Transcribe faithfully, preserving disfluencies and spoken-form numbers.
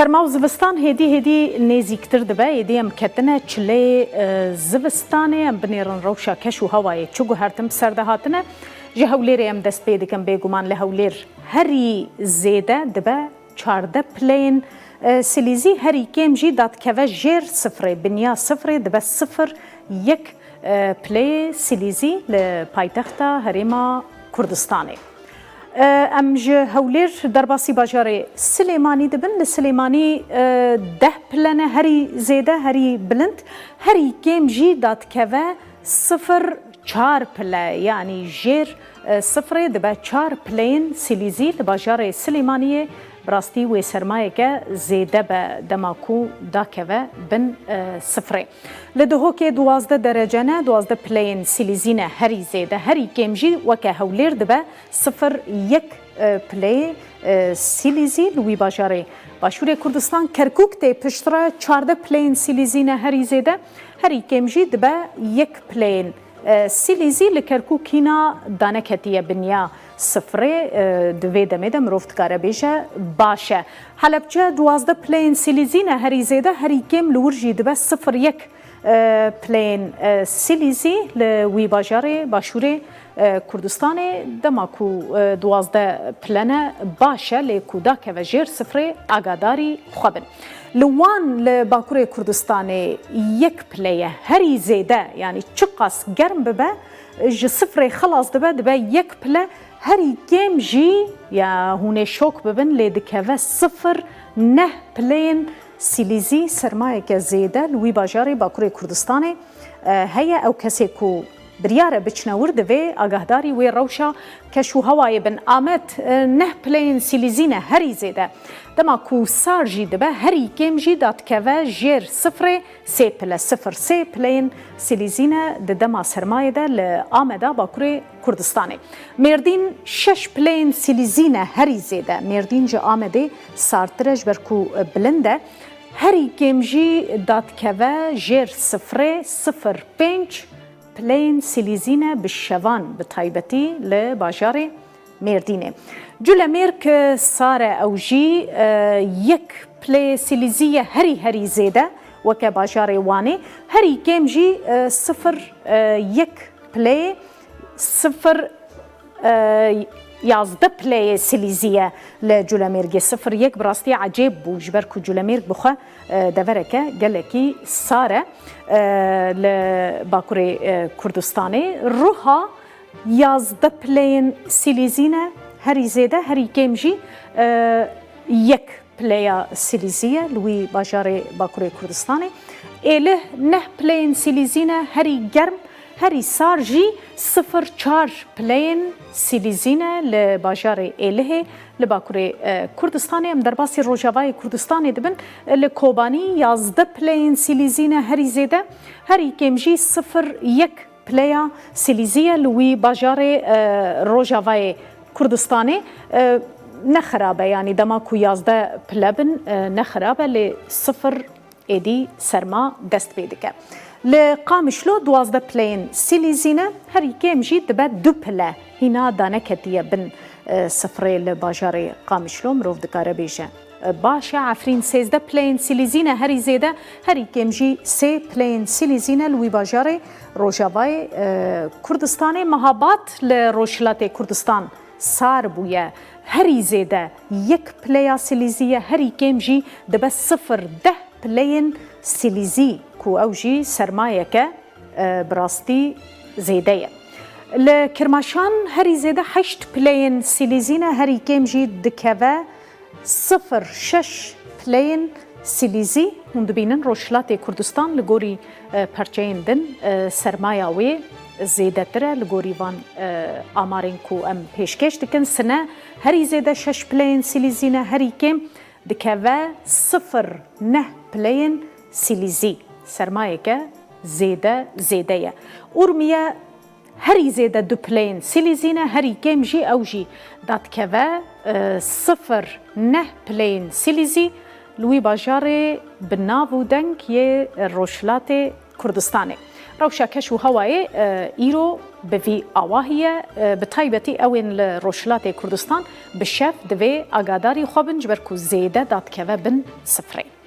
Serma û zivistan hêdî hêdî nêzîktir dibe, êdî em ketine çilê, e, zivistanê, em binêrin rewşa keş û hewayê çi guhertin bi ser de hatine. Ji Hewlêrê em dest pê dikin, bêguman li Hewlêr herî zêde dibe çardeh pileyên, e, silîzî, herî kêm jî dadikeve jêr sifrê, binya sifrê dibe sifir yek, e, pileyê silîzî li paytexta Herêma Kurdistanê. E, em ji Hewlêr derbasî bajarê Silêmanî dibin. Li Silêmanî, e, deh pile ne herî zêde, herî bilind, herî kêm jî dadikeve sifir çar pile, yanî jêr, e, sifrê dibe çar pileyên silîzî li bajarê Silêmaniyê. Bi rastî wê sermayeke zêde be dema ku dakeve bin, e, sifrê. Li Duhokê duwazdeh derece ne, duwazdeh pileyên silîzî ne herî zêde, herî kêm jî weke Hewlêr dibe sifir yek, e, pileyê, e, silîzî li wî bajarê Başûrê Kurdistan. Kerkûk tê piştre, çardeh pileyên silîzî ne herî zêde, herî kêm jî dibe yek pileyên, e, silîzî. Li Kerkûk hîna daneketiye binya sifrê, e, di vê demê de mirov dikare bêje baş e. Helepçe duwazdeh pileyên silîzî ne herî zêde, herî kêm li wir jî dibe sifir yek, e, pileyên, e, silîzî li wî bajarê Başûrê, e, Kurdistanê. Dema ku, e, duwazdeh pile ne baş e, lê ku dakeve jêr sifrê agadarî xwe bin. Li Wan li Bakurê Kurdistanê yek pile ye, herî zêde, yanî çiqas germ bibe, ji sifrê xilas dibe, dibe yek pile, herî kêm jî, ya hûn ê şok bibin, lê dikeve sifir neh pileyên silîzî, sermayeke zêde li wî bajarê Bakurê Kurdistanê, e, heye. Ew kesê ku biryar e biçine wir, divê agahdarî wê rewşa keş û hewayê bin. Amed, e, neh pileyên silîzî ne herî zêde. Dema ku sar jî dibe, herî kêm jî dadikeve jêr sifrê, sê pile, sifir sê pileyên silîzî ne di dema sermayê de li Ameda Bakurê Kurdistanê. Mêrdîn şeş pileyên silîzî ne herî zêde. Mêrdîn ji Amedê sartir e, ji ber ku bilind e. Herî kêm jî dadikeve jêr sifrê, sifir pênc pileyên silîzî ne bi şevan, bi taybetî li bajarê Mêrdînê. Culemêrg, e, sar e, ew jî, e, yek pileyê silîzî ye herî herî zêde weke bajarê Wanê. Herî kêm jî, e, sifir, e, yek pileyê, sifir, e, yazdeh pileyê silîzî ye li Culemêrgê. Sifir yek bi rastî ecêb bû, ji ber ku Culemêrg bi xwe, e, devereke gelekî sar e, e, li Bakurê, e, Kurdistanê. Ruha yazdeh pileyên silîzî ne herî zêde, herî kêm jî, e, yek pileya silîzî ye li wî bajarê Bakurê Kurdistanê. Êlih neh pileyên silîzî ne herî germ, herî sar jî sifir çar pileyên silîzî ne li bajarê Êlihê li Bakurê, e, Kurdistanê. Em derbasî Rojavayê Kurdistanê dibin. Li Kobanî yazdeh pileyên silîzî ne herî zêde, herî kêm jî sifir yek pileya silîzî ye li wî bajarê, e, Rojavayê Kurdistanê. E, ne xirab e, yanî dema ku yazdeh pile bin, e, ne xirab e, lê sifir êdî serma dest pê dike. Li Qamişlo duwazdeh pileyên silîzî ne, herî kêm jî dibe du pile. Hîna daneketiye bin, e, sifrê li bajarê Qamişlo, mirov dikare bêje. Baş e, Efrîn sêzdeh pileyên silîzî ne herî zêde, herî kêm jî sê pileyên silîzî ne li wî bajarê Rojavayê, e, Kurdistanê. Mehabad li Rojhilatê Kurdistan sar bûye, herî zêde yek pileya silîzî ye, herî kêm jî dibe sifir deh pileyên silîzî, ku ew jî sermayeke, e, bi rastî zêde ye. Li Kirmaşan herî zêde heşt pileyên silîzî ne, herî kêm jî dikeve sifir şeş pileyên silîzî. Hûn dibînin Rojhilatê Kurdistan li gorî, e, perçeyên din, e, sermaya wê zêdetir e li gorî van, e, amarên ku em pêşkêş dikin. Sine herî zêde şeş pileyên silîzî ne, herî kêm dikeve sifir neh pileyên silîzî. Sermayeke zêde zêde ye. Urmiye herî zêde du pileyên silîzî ne, herî kêm jî ew jî dadikeve, e, sifir neh pileyên silîzî li wî bajarê bi nav û deng yê Rojhilatê Kurdistanê. Rewşa keş û hewayê, e, îro bi vî awahî ye, e, bi taybetî ew ên li Rojhilatê Kurdistan bi şev divê agadarî xwe bin, ji ber ku zêde dadkeve bin sifrê.